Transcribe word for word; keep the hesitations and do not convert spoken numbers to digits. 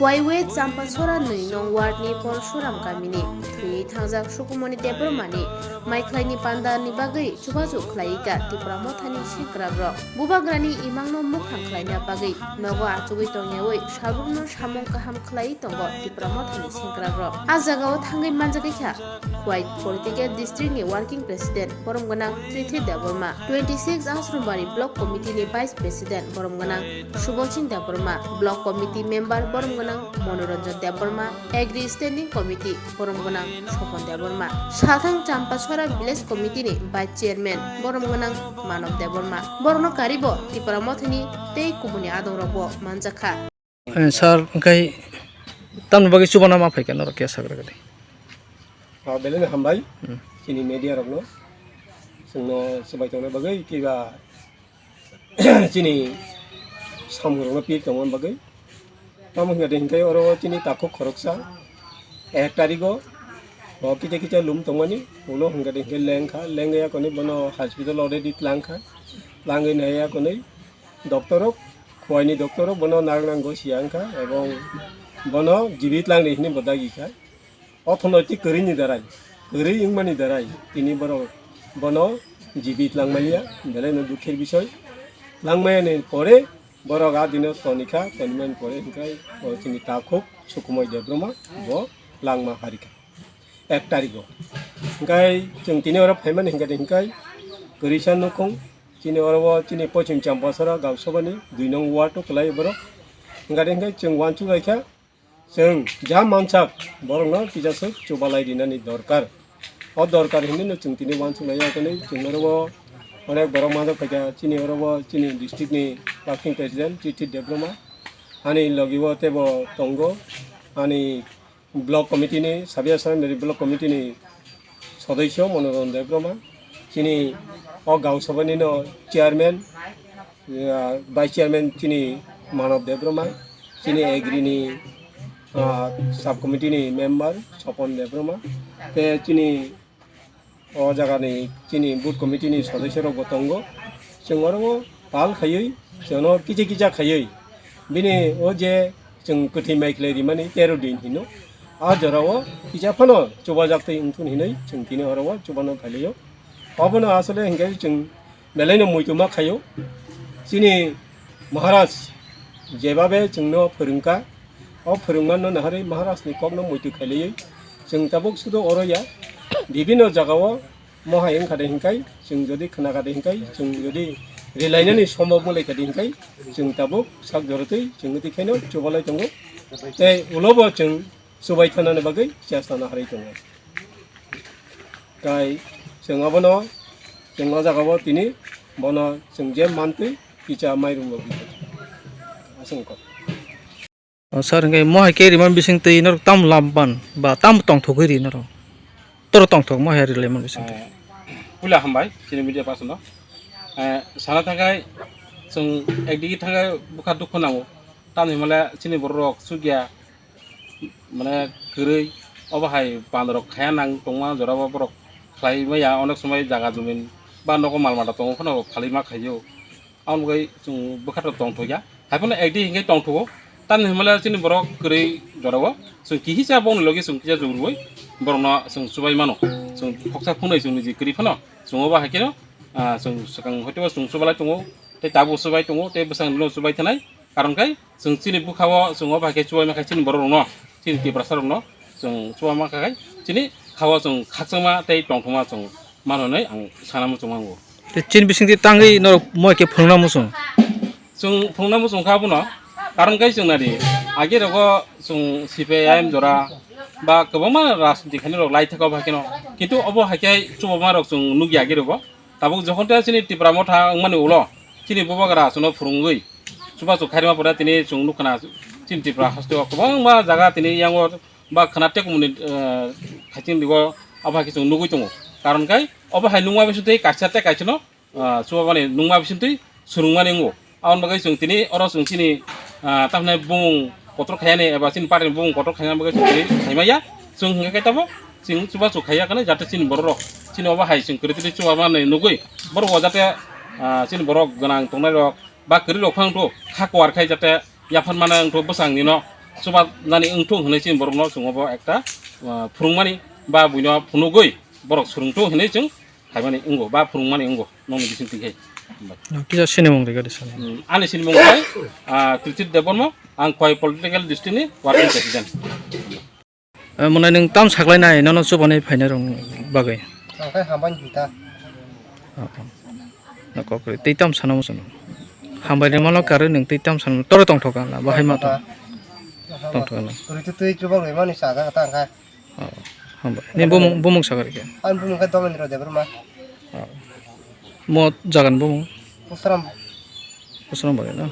Waiwe Champasora nwi nong ward ni Porsuram kamini thwi thangjak Sukumoni Debbarmani maikhlaini panda ni bagwi chubachu khlai ka Tipra Mothani sengkrak rok. Bubagrani imangno mukhang khlaina bagwi nogo achugwi tongyawi sabrumno samung kaham khlai tongo Tipra Mothani sengkrak rok. A jagao thangwi manjagwi kha Khwai Political District ni Working President borom gwnang Trithi Debbarma, twenty six Asrambari Block Committee ni Vice President borom gwnang Subosing Debbarma, Block Committee Member borom gwnang Monoranjan Debbarma, Agri Standing Committee borom gwnang Sopon Debbarma, Sathang Champasora Village Committee ni Vice Chairman borom gwnang Manav Debbarma, borokno karibo Tipra Mothani tei kubuni adongrokbo manjakha. Eh, sir, hwnkhe tamni bagwi chubana ma phaikha norok khe sagra gadi? Ah, belai no hambai. Hmm. Chini media rokno, chwngno swbai tongna bagwi kiba chini samung rokno pir tongna bagwi. Tamo hwnkha de hwnkhe oro chini takhuk khoroksa ek tarigo o kisa kisa lum tongmani ulo hwnkha de hwnkhe lengkha, lengya koni bono hospital already tlangkha, tlangwi naiya koni. Doctor rok, Khwaini doctor rok bono narwknani gosiya wngkha, ebong bono G B twlangni hinwi bo dagi kha. Orthonoitik kwrwini darai, kwrwi wngmani darai tini borok bono G B twlangmaliya, belaino dukhir bisoi. Twlangmayani pore borok a dino tonikha, tonimani pore hwnkhe o chini takhuk Sukumoi Debbarma bo langma harikha. Ek tarigo. Hingkai chwng tini oro phaimani hingkha de hingkai kwrwisa nukhung chini oro o chini Pochim Champasora Gausabani dui nong ward o kwlai borok. Hingkha de hingkai chwng uansuk laikha chwng ja mansak borokno kisa swk chubalai rinani dorkar. O dorkar hinwi no chwng tini uansuk lai ya hwnwi chwng oro o onek borok manjak phaikha chini oro o chini district ni working president Chithi Debbarma ani logi o teibo tongo ani Block committee ni, Sabia Saranjari block committee ni sodosyo Monoranjan Debbarma, chini o Gausabani no chairman, ah, vice chairman chini Manav Debbarma, chini agri ni, ah, sub committee ni member Sopon Debbarma, te chini o jaga ni chini booth committee ni sodosyo rok bo tongo. Chwng oro o pal khaiwi, chwngno kisa kisa khaiwi, bini o je chwng kwthwi mai khlai rimani tero din hino. A jora o kisa phano chubajak twi wngthun hinwi chwng tini oro o chubano phailio. Obono asole hinkhe chwng belai no muitu ma khaio. Chini Maharaj jebabe chwngno phwrwngkha, o phwrwngmano naharwi Maharajni kokno muitu khailaiwi chwng tabuk sudo oro ya, bibinno jagao mohai wngkha de hinkai, chwng jodi khna kha de hinkai, chwng jodi rilainani somok mwlai kha de hinkai, chwng tabuk sak jorotwi chwng twi khaino chubalai tongo. Tei ulobo chwng chubai thanani bagwi chesta naharwi tongo. Tai chwng abono, chwng o jaga o tini bono chwng je mantwi kicha mairum rok aswng kok. O sir, hingke mo hai ke rima bising twi norok tam lam ban ba tam tongthogwi ri norok? Toro tongthok mo hai ri lemon bising twi. Eh, puila hambai chini media person no. Eh, sana thakai chwng ekdigi thakai bukha dukhu nango. Tamni hwnmale chini borok rok chukya mane kwrwi, obo hai bandorok khaya nang tongma jorabo borok khlai maya, onek somoi jaga jumin ba nogo mal mata tongo phano phalwi ma khaio. Aboni bagwi chwng bwkha tongthokya, hai phano ekdi hinkhe tongthogo. Tamni hwnmale chini borok kwrwi jorao chwng kihisa bongni logi chwng kisa jug rwui borokno chwng chubai mano. Chwng khoksa phunai chwng niji kwrwi phano chwng obo hai kheno, ah, chwng swkang hoito chwng chubalai tongo, tei tabuk chubai tongo, tei bwskango chubai thanai. Karon khai chwng chini bwkha-o chwng o bai khe chubaima khai chini borok rokno, chini Tiprasa rokno chwng chubaima khai chini kha-o chwng khakchangma tei tongthokma chwng mano hinwi ang sana muchung nango. Tei chini bisingtwi tangwi norok moi khe phunukna muchung? Chwng phunukna muchung kha abono, karon khai chwng nadi age rogo chwng C P I M jora ba kwbangma rajniti khainai rok lai thaka bai kheno, kintu obo hai khe chubaima rok chwng nukya age rogo. Tabuk jokhon tei chini Tipra Motha wngmani ulo chini bubagra chwngno phwrwngwi chubachu khairima pore tini chwng nukha na chini Tipra hasteo kwbangma jaga tini yango ba khwna tekumni, eh, khaiching digo abo hai khe chwng nugwi tongo. Karon khai obo hai nungma bisingtwi kaisa tei kaisano, ah, chubamani nungma bisingtwi swrwngmani wngo. Aboni bagwi chwng tini oro chwng chini, ah, tamhinai bumung kotor khaiyani eba chini party ni bumung kotor khaina bagwi chwng tini khaimaya. Chwng hwnkhe khe tabuk chwng chubachu khaiya khe jate chini borok rok chini obo hai chwng kwrwi tini chuba manwi nugwi borok o jate, ah, chini borok gwnang tongnai rok ba kwrwi rok phano kha kuar khai jate yaphan mana wngthu bwsang nino Chuba nani wngthung hinwi chini borokno chwng obo ekta, ah, phwrwngmani ba buino phunugwi borok swrwngthung hinwi chwng khaimani wngo ba phwrwngmani wngo nokni bisingtwi khe. Kisa sinimung rega de sani. Hmm, ani sinimung khe, ah, Trithit Debbarma, ang Khowai Political District ni Working President. Eh, mwnai nwng tam saklainai nono chubani phainai rok bagwi. Ang khe hambai hinta. Oh, oh. Na kokri tei tam sana muchung. Hambai rwmano karwi nwng tei tam sana toro tongthoka na bahai ma tong. Tongthoka na. Twi twi chubak rwmani sa jaga ta ang khe. Oh, hambai. Ni bumung, bumung sakar khe. Ang bumung khe Domendra Debbarma. Oh. Mo jagan bumung. Usram. Usram bagwi na.